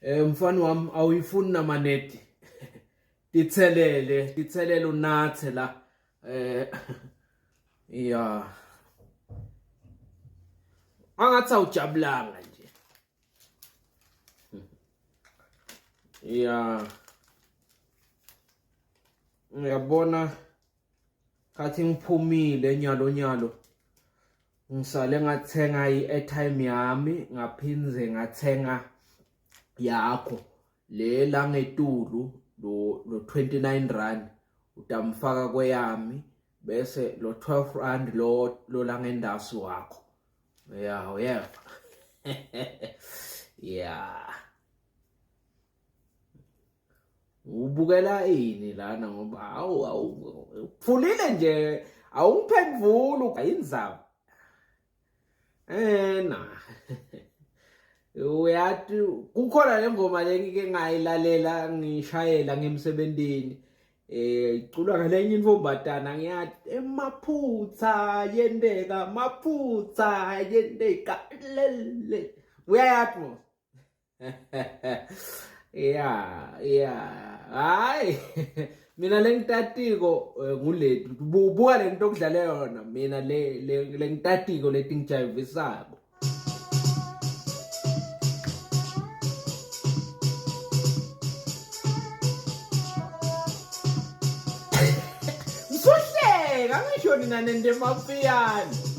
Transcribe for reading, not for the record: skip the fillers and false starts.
Eh mfana wami awuyifuni namaneti. Tithelele, tithelele unathe la. Eh ya. Angathi awujabulanga nje. Ya. Uyabona khathi ngiphumile nyalo nyalo. Ngisale ngathenga i-airtime yami ngaphindze ngathenga yakho le la ngetulu lo lo 29 rand utamfaka kweyami bese lo 12 rand lo lo la ngendasi wakho ya uyeva ya Ubukela ini lana ngoba awu awu uphulile nje awungiphendvuli ayindzaba. Eh na. Uyati kukhona le ngoma le ngike ngayilalela ngishayela ngemsebentini. Eh iculwa ngalenye intombatana ngiyati emaphutha yenteka maphutha yenteka lele. Uyayati mo? yeah yeah hayi mina lengitatiko eh, nguleti buka lento okudlale yona mina le lengitatiko leti ngijayivisako Ngisohleka ngisho nina nende mafiyane.